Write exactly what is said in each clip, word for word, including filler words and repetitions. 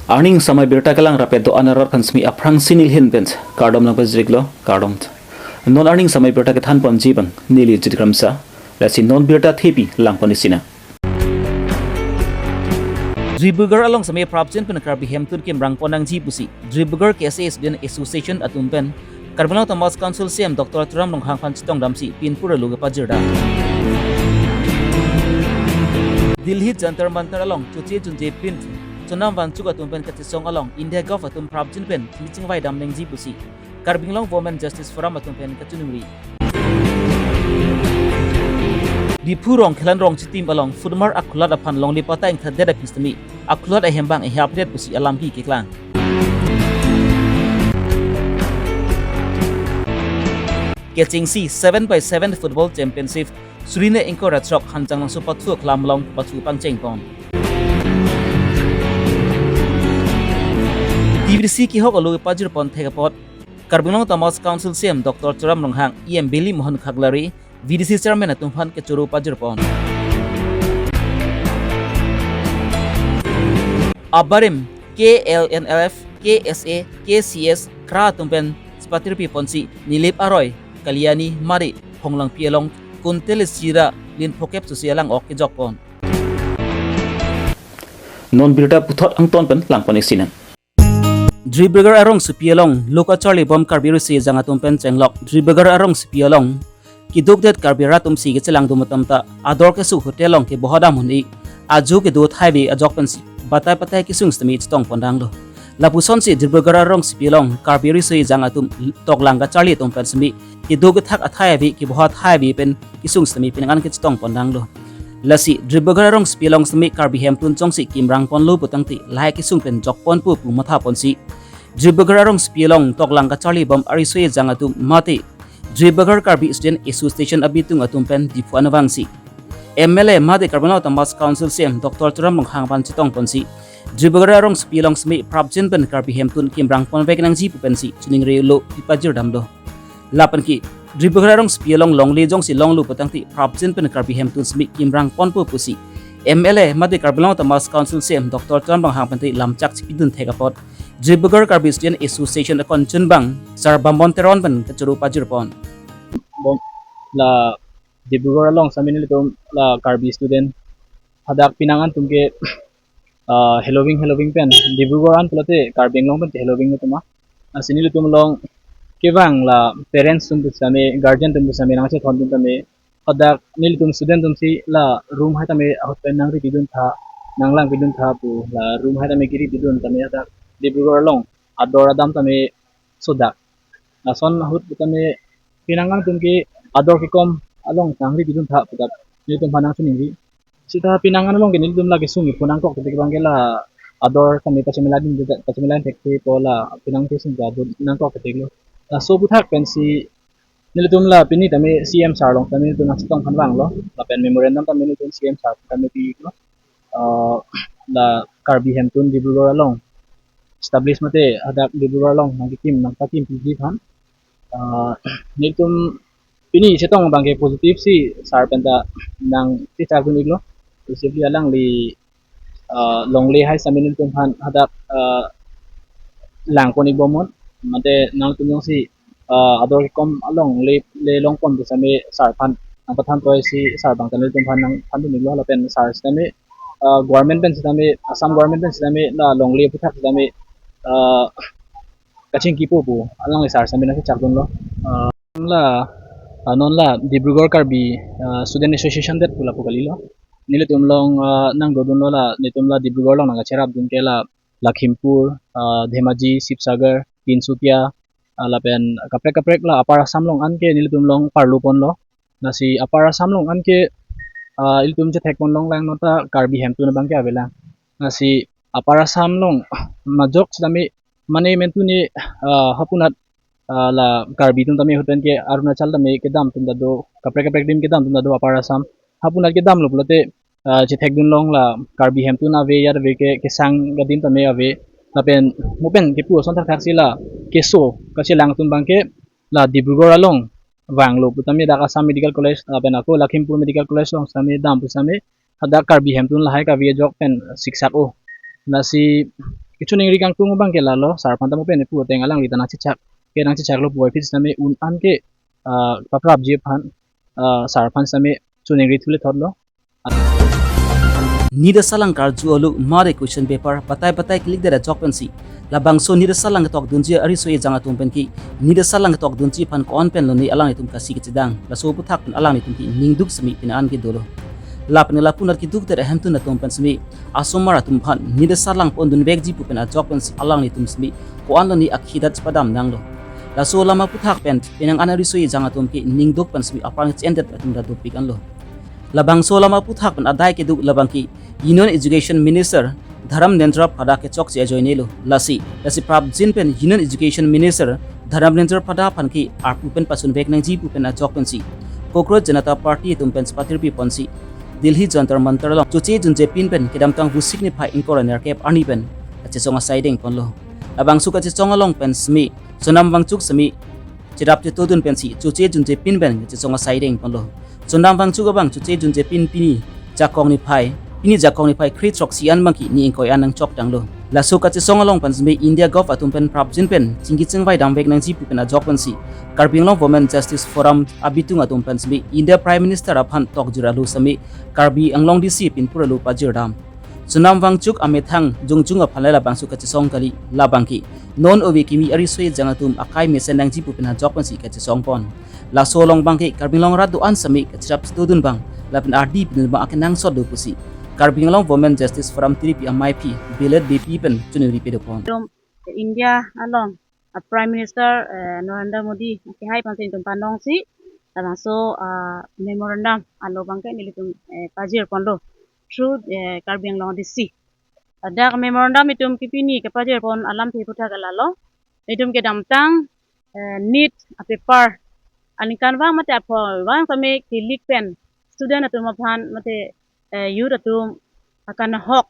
Arni samai birta kelang rapet do-an arat aphan simi aphrangsi neli ahin pen kardom nangpajirlo, kardom. Non arni samai birta kethan ponji abang neli Jit Kramsa, lasi non birta thepi lang pon isi nang. Dibrugarh along simi prapjin pen Karbi hemtun kimrang pon nangji pusi Dibrugarh K S A Student Association atum pen Karbi Anglong Autonomous Council C E M Doctor Tuliram Ronghang aphan chetong damsi pinpur alo kepajir dam. Delhi Jantar Mantar along choche junje pin chonam vanchuk atum pen kachesong along India Govt atum prapjin pen chingvai dam nangji pusi Karbi Anglong Women Justice Forum atum pen kachiningri. Diphu Rongkhelan Rongchitim along footmark akhulat aphan longle patta ingthatdet aphi sitame akhulat ahem abang ihapdet pusi alampi keklang. Kechengsi seven by seven Football Championship suri hini ingkoi ra throk Hanjanglangso pathu aklam along pathu pangcheng pon. D V D C kehok alo pajir pon thek apot Karbi Anglong Autonomous Council C E M Doctor Tuliram Ronghang, E M Bili Mohan Khaklari, V D C Chairman atum aphan kechoro pajir pon. Abarim K L N L F, K S A, K C S, kra atum pen chepatirpi ponsi Nilip Aroi, Kalyani, mari Honglangpi along kuntel isi ra lin phokep susi alang ok kejok pon. Non birta puthot angton pen lang pon isi nang. Dibrugarh arongsopi along lo kacharlibom Karbi riso ejang atum pen chenglok Dibrugarh arongsopi along kedukdet Karbi rat atum si kechelangdun atum ta ador keso hotel along keboha dam un-e ajo kedo athai ave ajok pensi batai patai kesung sitame chetong pon danglo. Lapusonsi Dibrugarh arongsopi along Karbi riso ejang atum toklang kacharli atum pen sitame keduk kethak athai ave keboha athai ave pen kesung sitame penang an kechetong pon danglo. Lasi Dibrugarh arongsopi along sitame Karbi hemtun jongsi kimrang ponlo putangte lahai kesung pen jok ponpo pu matha ponsi Dibrugarh arongsopi along toklang kacharlibom ariso ejang atum mate Dibrugarh Karbi Student Association abitung atum pen Diphu anvangsi M L A mate Karbi Anglong Autonomous Council C E M Doctor Tuliram Ronghang aphan chetong ponsi Dibrugarh arongsopi along sitame prapjin pen Karbi hemtun kimrang ponvek nangji pu pensi chiningri alo pipajir damlo. Lapen ke Dibrugarh arongsopi along longle jongsi longlo putangte prapjin pen Karbi hemtun sitame kimrang ponpo pusi M L A mate Karbi Anglong Autonomous Council C E M Doctor Tuliram Ronghang pen te lamchak chepidun thek apot Dibrugarh Karbi Student Association akon chunbang Sar Bambon Teron pen kechoro pajir pon. Bom la Dibrugarh along sitame nelitum la Karbi student hadak penang an atum ke ah, heloving heloving pen Dibrugarh an pulote Karbi Anglong pen heloving atum a. Lasi nelitum along kevang la parents atum pu sitame, guardian atum pu sitame nangchethondun tame hadak nelitum student atum si la room hai tame ahut pen nangri pidun tha, nanglang pidun tha pu la room hai tame keri pidun tame hadak Dibrugarh along ador adam tame sodak. Lason ahut pu tame penang an atum ke ador kekom along nangri pidun tha pu dak nelitum aphan nangchiningri. Seta penang an along ke nelitum la kesung iphu nangkok ketek abang ke la ador tame pachemela dun, pachemela thekthepo la penang kesung ta dun nangkok keteklo. Laso aphuthak pensi nelitum la pini tame C E M sir along tame nelitum nangchetong aphan vanglo. Lapen memorandum tame nelitum C E M sir tame pilo. Ah, la Karbi hemtun Dibrugarh along establish mate hadak Dibrugarh along nangkekim nangpakim piji aphan. Ah, nelitum pini chetong abang ke positive si sir pen ta nangkechak dun iklo. Positively alangli ah, longle hai sitame nelitum aphan hadak ah, lang pon ikbom mate nangtum jongsi ah, ador kekom along le le long pon pu sitame sir aphan nangpathan toi si sir abang ta nelitum aphan nangphan dun iklo lapen sir sitame ah, government pen sitame Assam government pen sitame la longle aphuthak sitame ah, kachingkipo pu alangli sar sitame nangkechak dunlo. Ah, la ah, non la Dibrugarh Karbi ah, Student Association det pu lapu kalilo. Nelitum along ah, nangdodunlo la nelitum la Dibrugarh along nangkacherap dun ke la Lakhimpur, ah, Dhemaji, Sibsagar, Tinsukia, ah, lapen kaprek kaprek la Upper Assam along anke nelitum along parlu ponlo. Lasi Upper Assam along anke ah, ilitum chethek pon longlang non ta Karbi hemtun abang ke avelang. Lasi Upper Assam along majok sitame mane mentu ne ah, hapunat ah, la Karbi atum tame ahut pen ke Arunachal tame kedam atum ta do, kaprek kaprek adim kedam atum ta do Upper Assam. Hapunat kedamlo pulote ah, chethek dun long la Karbi hemtun ave ya ave ke kesang adim tame ave. Lapen mo pen kepu ason thakthak si la keso kachelang atum abang ke la Dibrugarh along vanglo pu tame dak Assam Medical College lapen ako Lakhimpur Medical College along sitame dam pu sitame hadak Karbi hemtun lahai kave ajok pen siksak o. Lasi Kechoningri kangtung abang ke lalo, sar aphan ta mo pen pu ateng alangli ta nangchechak, ke nangchechaklo puvoiphit sitame un-an ke, ah, paprapji aphan, ah, sar aphan sitame choningri thule thotlo. NEET asalang karju alo mare question paper batai batai kelikdet ajok pensi labangso NEET asalang ketokdunji ariso ejang atum pen ke NEET asalang ketokdunji aphan ko-an pen lone alanglitum kasi kechedang, laso aphuthak pen alanglitum ke ningduk sitame pini an ke dolo. Lapen lapu nat keduk det ahemtun atum pen sitame asomar atum aphan NEET asalang pondunvekji pu pen ajok pensi alanglitum sitame ko-an lone akhidat chepadam nanglo. Laso alam aphuthak pen penang an ariso ejang atum ke ningduk pen sitame aphrang che-endet atum ta dopik anlo. Labangso alam aphuthak pen adai keduk labang ke Union Education Minister Dharmendra Pradhan kechokche ajoinelo. Lasi, lasi prapjin pen Union Education Minister Dharmendra Pradhan aphan ke arpu pen pasunvek nangji pu pen ajok pensi Cockroach Janata Party atum pen chepatirpi ponsi Delhi Jantar Mantar along choche junje pin pen kedamtang Vosik niphai ingkoi ra nerkep arni pen kachesong asai dengponlo. Labangso kachesong along pen sitame Sonam Wangchuk sitame cherap chetodun pensi choche junje pin pen kachesong asai dengponlo. Sonam Wangchuk abang choche junje pin pini Jakong niphai, pini Jakong niphai kre throksi an abang ke ni ingkoi an nangchok tanglo. Laso kachesong along pen sitame India Govt atum pen prapjin pen chingki chingvai damvek nangji pu pen ajok pensi Karbi Anglong Women Justice Forum abitung atum pen sitame India Prime Minister aphan tokjir alo sitame Karbi Anglong D C Pinpur alo pajirdam. Sonam Wangchuk amethang jongjung aphan le labangso kachesong kali, labang ke non ove kimi ariso ejang atum akai mesen nangji pu pen ajok pensi kachesong pon. Laso along abang ke Karbi Anglong arat do-an sitame kacherap chetodun abang lapen ardi pidun abang akenangsot do pusi Karbi Anglong Women Justice Forum tiripi amaiphi Bilet Beypi pen choningri pedopon. India along, ah, Prime Minister, eh, Narendra Modi kehai aphansi itum panongsi labangso, ah, memorandum alo abang ke nelitum, eh, pajirponlo through, eh, Karbi Anglong D C. Ladak memorandum itum ke pini kepajirpon alamthe aphuthak ke lalo. Itum kedamtang, eh, NEET apaper aningkanvang mate apholvang sitame kelik pen student atum aphan mate, eh, youth atum akanghok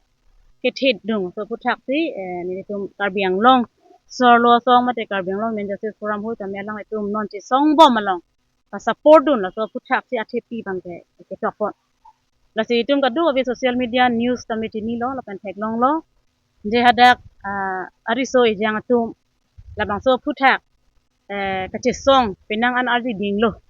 kethedung aso aphuthak si, eh, nelitum Karbi Anglong Sorlo Asong mate Karbi Anglong Women Justice Forum hui tame alanglitum non chesongbom along pa-support dun laso aphuthak si athepi abang ke ketokpon. Lasi itum kadokave social media news tame chinilo lapen theklonglo. Je hadak, ah, ariso ejang atum labangso aphuthak, eh, kachesong penang an ardi dinglo.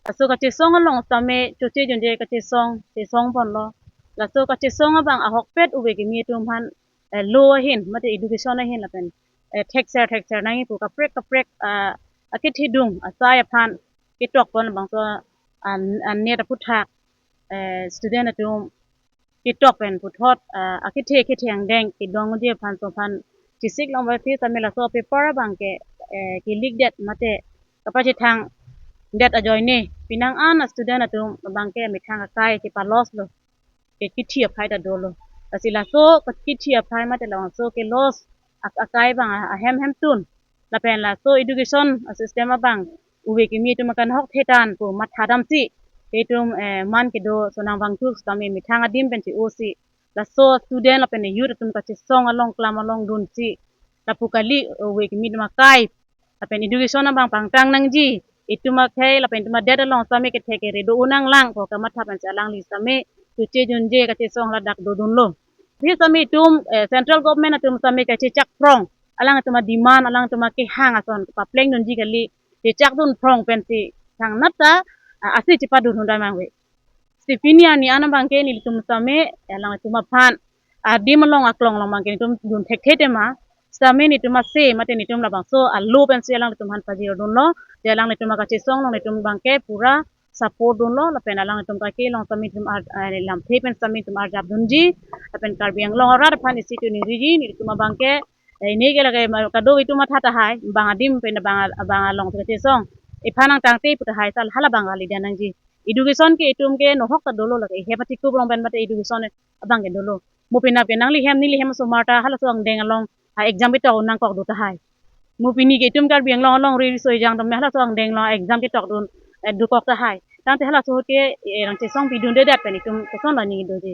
Laso kachesong along tame choche junje kachesong chesongponlo. Laso kachesong abang ahokpet ove kimi atum aphan, eh, law ahin mate education ahin lapen, eh, thekser thekser nangji pu kaprek kaprek, ah, akethedung asai aphan ketokpon labangso an, an NEET aphuthak, eh, student atum ketok pen puthot, ah, akethe kethe angdeng kedongji aphan so aphan chesik longvoi phi sitame laso paper abang ke, eh, kelikdet mate kapachethangdet ajoine penang an student atum abang ke methang akai chepa-loss lo. Ke kithi aphai ta dolo. Lasi laso ke kithi aphai mate laso ke-loss ak-, akai abang a-, ahem hemtun. Lapen laso education system abang ove kimi atum akanhok thetan pu mathadamsi itum, eh, man kedo Sonam Wangchuk sitame methang adim pen che-osi laso student lapen youth atum kachesong along klam along dunsi lapu kali ove kimi atum akai lapen education abang pangtang nangji, itum akhei lapen itum adet along sitame kethek kere do-o nanglang pu kamatha pensi alangli sitame choche junje kachesong ladak dodunlo. Phi sitame itum, eh, central government atum sitame kachechak phrong, alangtum a-demand, alangtum akehang ason paplengdunji kali, chechakdun phrong pensi thangnat ta, ah, asi chepadun hundai mangve. Si pini arni an abang ke nelitum sitame, eh, alangtum aphan adim along aklong along abang ke nelitum dun thekthe tema. Sitame nelitum ase mate nelitum labangso a-law pensi alanglitum aphan pajirdunlo. Je alanglitum akachesong along nelitum abang ke pura support dunlo. Lapen alanglitum kake along sitame nelitum ar-, eh, lamthe pen sitame nelitum arjapdunji. Lapen Karbi Anglong arat aphan isi choningriji nelitum abang ke, eh, ini ke lake ma-, kadokave itum matha tahai, bang adim pen bang al-, bang along kachesong. Iphan nangtangte pu tahai sal hala abang kalidet nangji. Education ke itum ke nohok ta dolo lake, ihem atikup along pen mate education abang ke dolo. Mo penap ke nanglihem nelihem asomar ta halaso angdeng along, ah, exam ketok nangkok do tahai. Mo pini ke itum Karbi Anglong alongri riso ejang atum halaso angdeng along exam ketokdun, eh, dokok tahai. Tangte halaso ke, eh, nangchesong pidundedet pen itum kosonlo ningje doji.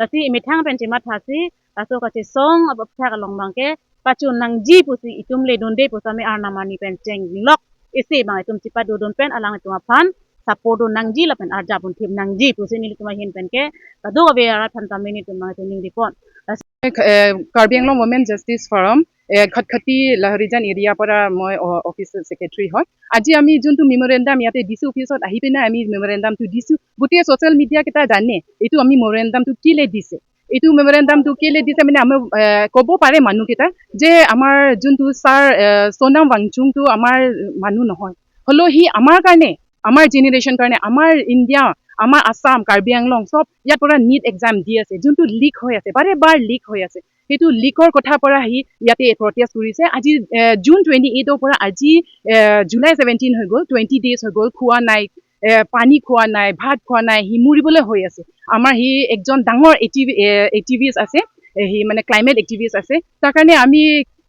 Lasi imethang pen chemathasi laso kachesong aphuthak along abang ke pachun nangji pusi itum le dunde pu sitame arnam arni pen chenglok isi abang itum chepadodun pen alanglitum aphan support dun nangji lapen arjap unthip nangji pusi nelitum ahin pen ke kadokave arat aphan sitame nelitum abang choningripon. A, কাৰ্বি Anglong women justice forum, এ, খটখটি লাহৰিজান এৰিয়াৰ পৰা মই অ-, office secretary হয়। আজি আমি যোনটো মেমৰেণ্ডাম ইয়াতে D C অফিচত আহি পিনে আমি মেমৰেণ্ডামটো দিছো, গোটেই ছ'চিয়েল মিডিয়া কেইটা জানে এইটো আমি মেমৰেণ্ডামটো কিলে দিছে। এইটো মেমৰেণ্ডামটো কেলে দিছে মানে আমি, এ, ক'ব পাৰে মানুহকেইটা যে আমাৰ যোনটো ছাৰ, এ, সোণাম ৱাংচুংটো আমাৰ মানুহ নহয়, হ'লেও সি আমাৰ কাৰণে, আমাৰ জেনেৰেশ্যন কাৰণে, আমাৰ ইণ্ডিয়া, আমাৰ আছাম, কাৰ্বি আংলং চব ইয়াৰ পৰা নিট এক্সাম দি আছে, যোনটো লিক হৈ আছে, বাৰে বাৰ লিক হৈ আছে। সেইটো লিকৰ কথাৰ পৰা সি ইয়াতে প্ৰটেষ্ট কৰিছে। আজি, এ, জুন টুৱেণ্টি এইটৰ পৰা আজি, এ, জুলাই ছেভেণ্টিন হৈ গ'ল, টুৱেণ্টি ডেইজ হৈ গ'ল, খোৱা নাই, এ, পানী খোৱা নাই, ভাত খোৱা নাই, সি মৰিবলৈ হৈ আছে। আমাৰ সি একজন ডাঙৰ এক্টিভি-, এ, এক্টিভিষ্ট আছে, এ, সি মানে ক্লাইমেট এক্টিভিষ্ট আছে। তাৰ কাৰণে আমি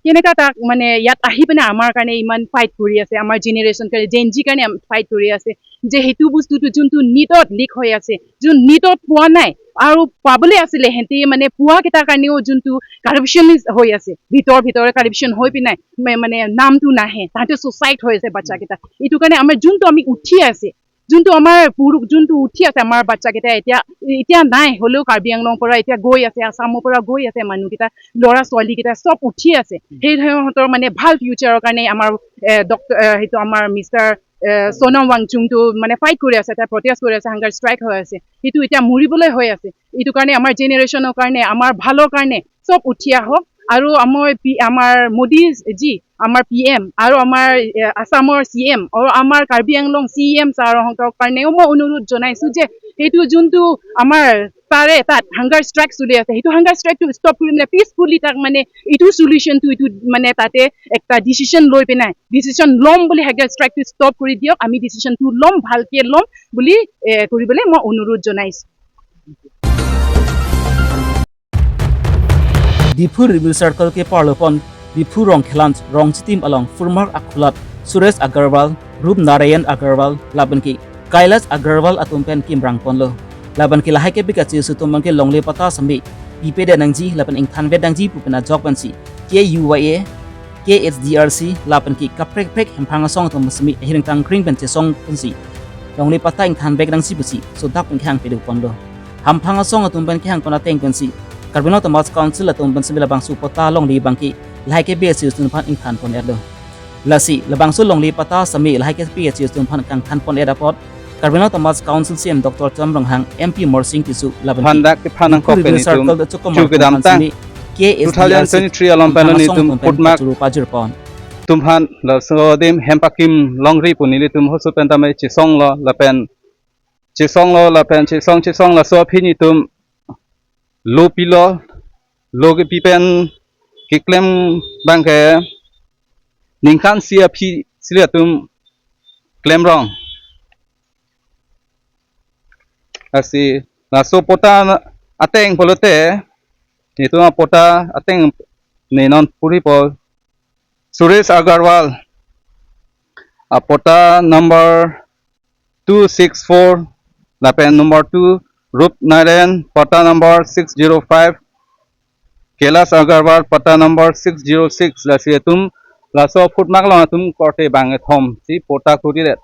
কেনেকা তাক মানে ইয়াত আহি পিনে আমাৰ কাৰণে ইমান ফাইট কৰি আছে, আমাৰ জেনেৰেশ্যন কাৰণে, জেন জি কাৰণে ফাইট কৰি আছে, যে সেইটো বস্তুটো যোনটো নিটত লিক হৈ আছে, যোন নিটত পোৱা নাই আৰু পাবলৈ আছিলে, সিহঁতে মানে পোৱা কেইটাৰ কাৰণেও যোনটো কাৰাপশ্যন হৈ আছে, ভিতৰ ভিতৰে কাৰাপশ্যন হৈ পিনে মে-, মানে নামটো নাহে, তাহাঁতে ছুচাইড হৈ আছে বাচ্চাকেইটা। এইটো কাৰণে আমাৰ যোনটো আমি উঠি আছে, যোনটো আমাৰ পুৰুষ যোনটো উঠি আছে, আমাৰ বাচ্চাকেইটা এতিয়া, এতিয়া নাই, হ'লেও কাৰ্বি আংলঙৰ পৰা এতিয়া গৈ আছে, আছামৰ পৰা গৈ আছে মানুহকেইটা, ল'ৰা ছোৱালীকেইটা চব উঠি আছে। সেই সিহঁতৰ মানে ভাল ফিউচাৰৰ কাৰণে আমাৰ, এ, ডক্টৰ, এ, সেইটো আমাৰ মিষ্টাৰ, এ, সোণাম ৱাংচুংটো মানে ফাইট কৰি আছে, তাই প্ৰটেষ্ট কৰি আছে, হাংগাৰ ষ্ট্ৰাইক হৈ আছে, সেইটো এতিয়া মৰিবলৈ হৈ আছে। এইটো কাৰণে আমাৰ জেনেৰেশ্যনৰ কাৰণে, আমাৰ ভালৰ কাৰণে চব উঠি আহক। আৰু আমাৰ পি-, আমাৰ মোদী জি, আমাৰ পি এম আৰু আমাৰ, এ, আছামৰ চি এম আৰু আমাৰ কাৰ্বি আংলং চি এম ছাৰহঁতৰ কাৰণেও মই অনুৰোধ জনাইছো যে সেইটো যোনটো আমাৰ ছাৰে তাত হাংগাৰ ষ্ট্ৰাইক চলি আছে, সেইটো হাংগাৰ ষ্ট্ৰাইকটো ষ্টপ কৰি মানে পিচফুলি তাক মানে এইটো চলিউশ্যনটো, এইটো মানে তাতে এটা ডিচিশ্যন লৈ পিনে ডিচিশ্যন ল'ম বুলি, হাংগাৰ ষ্ট্ৰাইকটো ষ্টপ কৰি দিয়ক, আমি ডিচিশ্যনটো ল'ম, ভালকে ল'ম বুলি, এ, কৰিবলৈ মই অনুৰোধ জনাইছো। Diphu Review Circle keparlopon Diphu Rongkhelan Rongchitim along Furmark Akhulat Suresh Agarwal, Rup Narayan Agarwal lapen ke Kailash Agarwal atum pen kimrang ponlo. Lapen ke lahai kepik achisu atum abang ke longle patta sitame pipedet nangji lapen ingthanvet nangji pu pen ajok pensi K U Y A, K H D R C lapen ke kaprek prek hemphang asong atum sitame ahiring tangkring pen chesong pensi longle patta ingthanvek nangji pusi sodak pen kehang pado ponlo. Hemphang asong atum pen kehang pon ateng pensi Karbi Anglong Autonomous Council atum pen sitame labangso patta longle abang ke lahai kepik achisu atum aphan ingthan pon-etlo. Lasi labangso longle patta sitame lahai kepik achisu atum aphan kangthan pon-et apot Karbi Anglong Autonomous Council C E M Doctor Tuliram Ronghang, M P Morsing Tisso lapen phan dak kephan nangkok Diphu pen Review itum Circle chukidam tang sitame K S D R C two thousand twenty-three along pen hemphang asong itum atum pen putmak pachuru pajir pon. Atum aphan laso adim hempakim longri pu nelitum hosu pen tame chesonglo lapen chesonglo lapen chesong chesong laso aphi nelitum lo pilo, lo kepi pen keklem abang ke ningkan isi aphi si atum klemrong. Lasi laso patta ateng pulote, nelitum patta ateng ne non puri po Suresh Agarwal, a patta number two six four, lapen number two, Rup Narayan, patta number six zero five, Kailash Agarwal, patta number six zero six, lasi atum laso putmak along atum korte bang kethom si patta kuridet.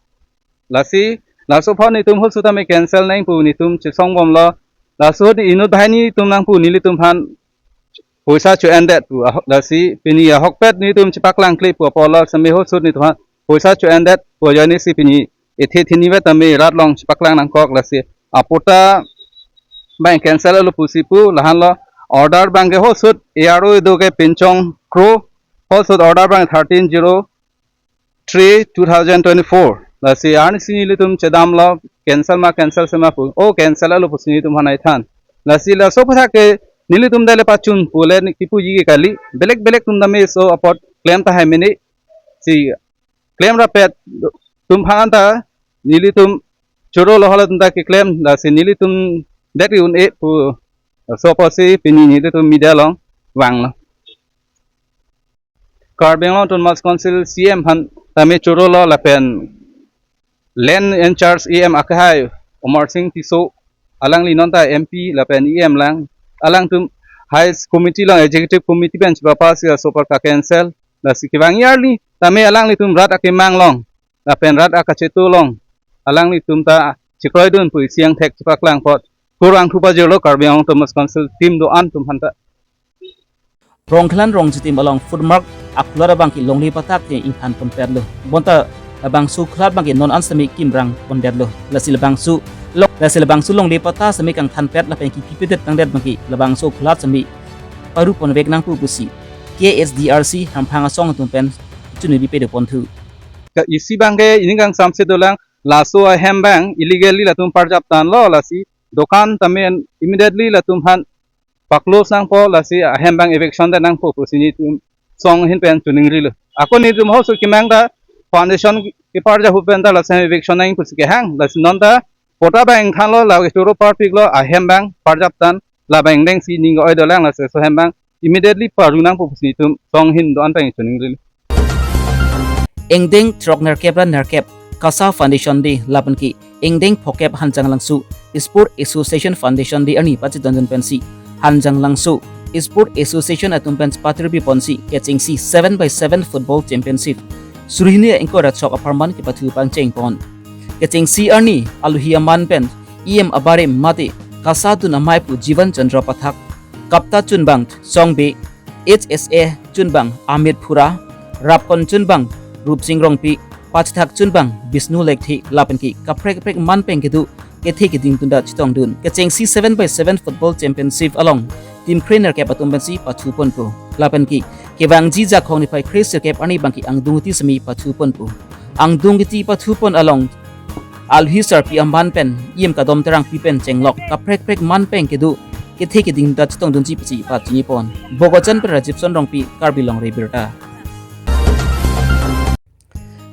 Lasi laso aphan nelitum hosu tame cancel nang pu nelitum chesong bomlo. Laso di inut banghini atum nang pu nelitum aphan poisa cho-endet pu ahok, lasi pini ahokpet nelitum chepaklang kle pu apotlo sitame hosu nelitum aphan poisa cho-endet pu ajoine si pini ethe thinivet tame rat along chepaklang nangkok, lasi a patta abang cancel lo pusi pu lahenlo. Order abang ke hosu A R O do ke Pinchong Kro, hosu order abang thirteen zero three two thousand twenty-four. Lasi arnisi nelitum chedamlo, cancel ma cancel se ma pu. O cancel lo pusi nelitum aphan nangthan. Lasi laso aphuthak ke nelitum dale pachun pule ni kipuji ke kali. Belek belek atum tame laso apot klem tahai mene si klem rapet atum aphan ta nelitum choro lo hala atum ta keklem, lasi nelitum det un-e pu laso apotsi pini nelitum media along vanglo. Karbi Anglong Autonomous Council C E M aphan tame choro lo lapen Land in Charge E M akehai Amarsing Tisso, alangli non ta M P lapen E M lang, alangtum High Committee along Executive Committee pen chepapass si laso apot ka-cancel, lasi kevang arni tame alanglitum rat akemang along lapen rat akacheto along alanglitum ta chekroidun pu isi angthek chepaklang apot kurvangthu pajirlo Karbi Anglong Autonomous Council team do-an atum aphan ta. Rongkhelan Rongjitim along food mart akhulat abangke longle patta ke ingthan ponpetlo. Bonta labangso akhulat abangke non an sitame kimrang pondetlo. Lasi labangso long, lasi labangso longle patta sitame kangthanpet lapen kipipedet tangdet abangke labangso akhulat sitame paru ponvek nangpo pusi K H D R C hamphang asong atum pen chunwi pado ponthu. Ka isi abangke ining kangsamse dolang, laso ahem abang illegally latum parjap tanlo, lasi dokan tame immediately latum aphan pa-close nangpo, lasi ahem abang eviction det nangpo pusi nelitum song ahin pen chiningrilo. Ako nelitum houso kemang ta foundation keparjap hu pen ta laso eviction nang pusi kehang, lasi non ta patta abang ingthanlo, la choro parpiklo, ahem abang parjap tan, labang ingdeng si ning oi dolang, lasi laso ahem abang immediately paru nangpo pusi nelitum song ahin do-an pen chiningrilo. Ingdeng throk nerkep ra nerkep KASA Foundation Day lapen ke ingdeng phokep Hanjanglangso Sport Association Foundation Day arni pachedondun pensi Hanjanglangso Sport Association atum pen patirpi ponsi kechengsi seven by seven Football Championship suri hini ingkoi ra throk apharman kepathu pangcheng pon. Kechengsi arni alohi aman pen E M abarim mate KASA dun amei pu Jivan Chandra Pathak, kapta chunbang Songbe, H S A chunbang Amit Phura, rapkon chunbang Rupsing Rongpi, pachethak chunbang Bishnu Lekthe lapen ke kaprek kaprek man pen kedo kethe keding atum ta chetongdun. Kechengsi seven by seven Football Championship along team kre nerkep atum pensi pathu ponpo. Lapen ke kevangji Jakhong niphai kre sirkep arni abangke angdung kiti sitame pathu ponpo. Angdung kiti pathu pon along alohi sarpi aman pen E M Kadom Terangpi pen chenglok kaprek kaprek man pen kedo kethe keding atum ta chetongdunji pusi pachini pon. Bokajan pen Rajibson Rongpi, Karbi Longri Abirta.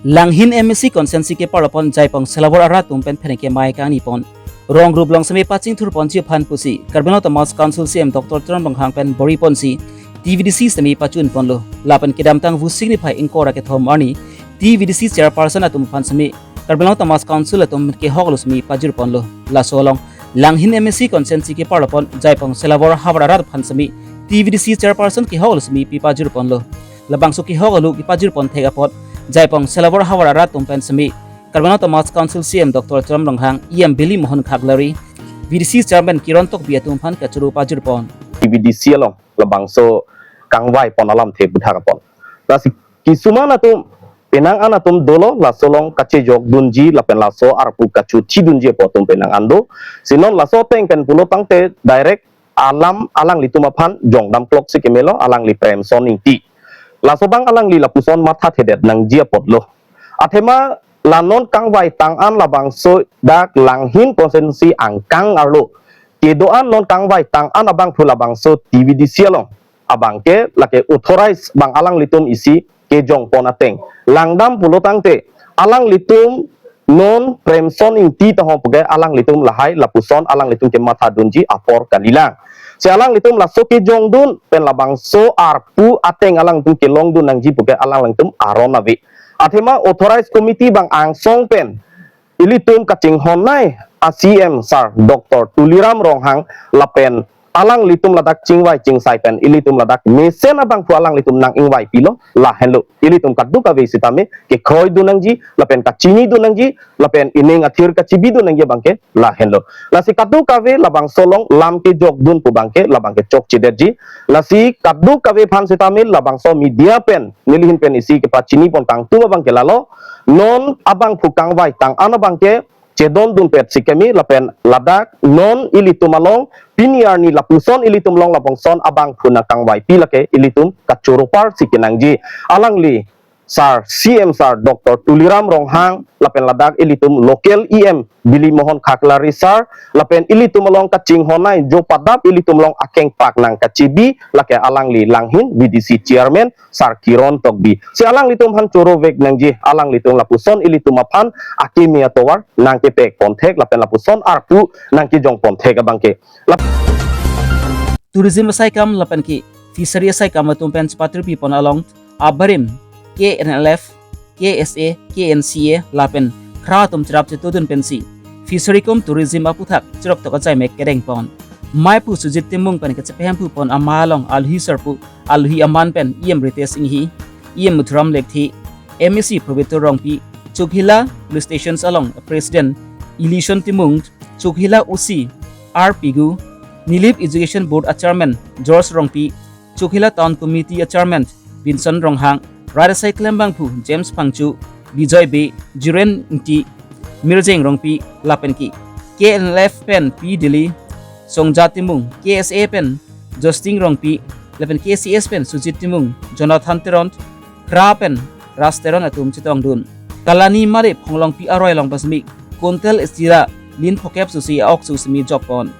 Langhin M A C constituency keparlo pon Jaipong Selawor arat atum pen pherangke amei kangni pon. Rong group along sitame pachingthur ponji aphan pusi Karbi Anglong Autonomous Council C E M Doctor Tuliram Ronghang pen bor-i ponsi T V D C sitame pachun ponlo. Lapen kedamtang Vosik niphai ingkoi ra kethom arni T V D C chairperson atum aphan sitame Karbi Anglong Autonomous Council atum kehok alu sitame pajir ponlo. Laso along Langhin M A C constituency keparlo pon Jaipong Selawor havar arat aphan sitame T V D C chairperson kehok alu sitame pipajir ponlo. Labangso kehok alu kepajir pon thek apot Jaipong Selawor havar arat atum pen sitame Karbi Anglong Autonomous Council C E M Doctor Tuliram Ronghang, E M Bili Mohan Khaklari, V D C chairman Kiron Tokbi atum aphan kachoro pajir pon. T V D C along labangso kangvai pon alamthe puthak pon. Lasi kisuman atum penang an atum dolo, laso along kachejok dunji lapen laso arpu kachothi dunji apo atum penang an do. Si non laso ateng pen pulo tangte direct alam alanglitum aphan jongdam klok si kemelo, alangli Premson Ingti. Laso abang alangli lapuson mathathedet nangji apotlo. Athema la non kangvai tang an labangso dak Langhin constituency angkang arlo kedo-an non kangvai tang an abangphu labangso T V D C along abangke lake authorize abang alanglitum isi kejong pon ateng. Langdam pulo tangte alanglitum non Premson Ingti tahong puke alanglitum lahai lapuson alanglitum kematha dunji apor kalilang. Si alanglitum laso kejongdun pen labangso arpu ateng alanglitum kelongdun nangji puke alanglitum aron ave. Athema authorized committee abang angsong pen ilitum kachinghon nei a C M sir Doctor Tuliram Ronghang lapen alanglitum ladak chingvai chingsai pen ilitum ladak mesen abangphu alanglitum nang-ingvaipilo, lahenlo. Ilitum kadokave sitame kekroi dun nangji lapen kachini dun nangji lapen ining athir kachibi dun nangji abangke lahenlo. Lasi kadokave labangso along lam kejok dun pu abangke labangke chokchedetji. Lasi kadokave aphan sitame labangso media pen neli ahin pen isi kepachini pon kangtung abangke lalo, non abangphu kangvai tang an abangke chedondun pet si keme lapen ladak non ilitum along pini arni lapuson ilitum along labangson abangphu nang kangvaipi lake ilitum kachoro par si kenangji. Alangli sir, C M sir Doctor Tuliram Ronghang lapen ladak ilitum local E M Bili Mohan Khaklari sir lapen ilitum along kachinghon nei jo padap ilitum along akengpak nang kachibi lake alangli Langhin V D C chairman sir Kiron Tokbi. Si alanglitum aphan choro vek nangji, alanglitum lapuson ilitum aphan akimi atovar nang kepek pon thek lapen lapuson arpu nang kejong pon thek abangke. Lap- Tourism asai akam lapen ke fishery asai akam atum pen chepatirpi pon along abarim K N L F, K S A, K N C A lapen khra atum cherap chetodun pensi fishery kum tourism aputhak cherok tok ajai mek kedeng pon. Mei pu Sujit Timung pen kachepehemphu pon amei along alohi sarpo, alohi aman pen E M Ritesh Enghi, E M Madhuram Lekthe, M A C Pabitra Rongpi, Chokihola Police Stations along President Ilison Timung, Chokihola O C R Pigu, Nilip Education Board a Chairman George Rongpi, Chokihola Town Committee a Chairman Vincent Ronghang, Rat Asai Klembangphu James Phangcho, Bijoy Bey, Jiren Ingti, Mirjeng Rongpi lapen ke K N L F pen P Dili, Songja Timung, K S A pen Justin Rongpi lapen K C S pen Sujit Timung, Jonathan Teron, KRA pen Ras Teron atum chetongdun. Kalani Mare Phonglongpi aroi along pasmi Kuntal Istira lin phokep susi a-ok su simi jokpon.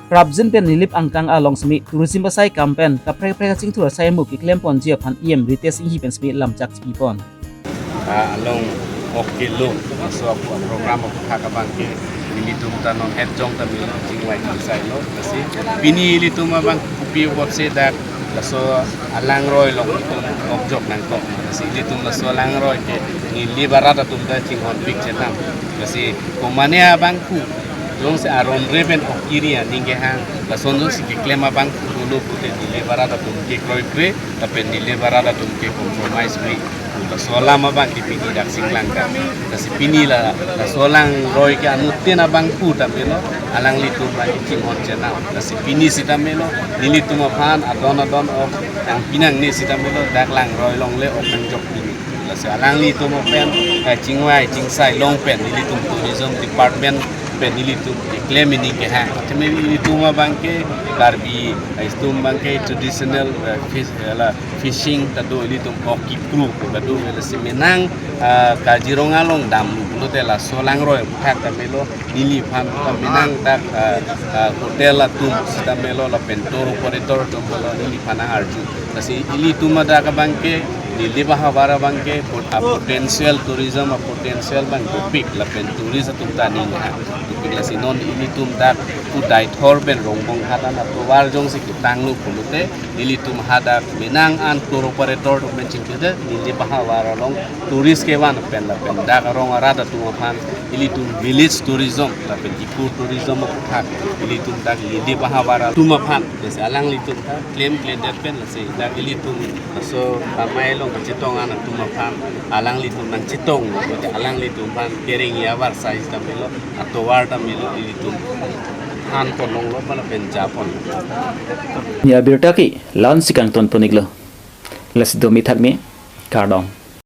Prapjin pen Nilip Angkang along simi tourism asai kam pen kaprek kaprek kachingthur asai mu keklemponji aphan E M Ritesh Enghi pen simi lamchak chipipon. Ah, along ok kelo, laso apu program aputhak abang ke nelitum ta non het jong ta milo, chingvai chingsailo, lasi pini ilitum abang kopi apotsi dak laso alangroi along itum ok jok nangkok, lasi ilitum laso alangroi ke Nilip arat atum ta chinghonpik chenam, lasi komane abangphu jongsi aron re pen ok kiri aning kehang, lason jongsi keklem abangphu dolo pute Nilip arat atum ke kroikre, lapen Nilip arat atum ke compromise kre. Laso alam abang ke pini dak singlang ka. Lasi pini la, laso alangroi ke anuttin abangphu ta milo, alanglitum abang ke chinghon chenam. Lasi pini sita milo, nelitum aphan adon adon ok nangpi nangne sita milo, dak langroi along le ok nangjok pini. Lasi alanglitum pen, eh, chingvai chingsai long pen, nelitum tourism department pen nelitum keklem ining kehang. Tame nelitum abang ke Karbi, eh, itum abang ke traditional, eh, fish, eh, la fishing ta do, ilitum ok kekru ta do, lasi menang, ah, Kaziranga along damlo pulote laso alangroi aputhak ta milo, neliphan ta menang dak, ah, ah, hotel atum sita milo lapen tour operator atum milo, neliphan nang-arju. Lasi ilitum adak abang ke, Nilip ahavar abang ke, pot-, ah, potential tourism, ah, potential abang dopik lapen tourist atum ta aning ha dopik, lasi non ilitum dak pu Deithor pen Rongbong Hadan atovar jongsi ketanglo pulote, nelitum hadak menang an tour operator atum pen chingkide, Nilip ahavar along tourist kevan pen lapen dak arong arat atum aphan ilitum village tourism lapen eco tourism aputhak ilitum dak Nilip ahavar atum aphan, lasi alanglitum ta klem kledet pen, lasi dak ilitum laso amei along kachetong an atum aphan alanglitum nangchetong, lasi alanglitum aphan kereng ya var size ta milo, atovar ta milo, ilitum than ponlonglo, pala pen ja pon. Ni abirta ke la-ansi kangton pon-iklo. Lasi do mithak me, kardom.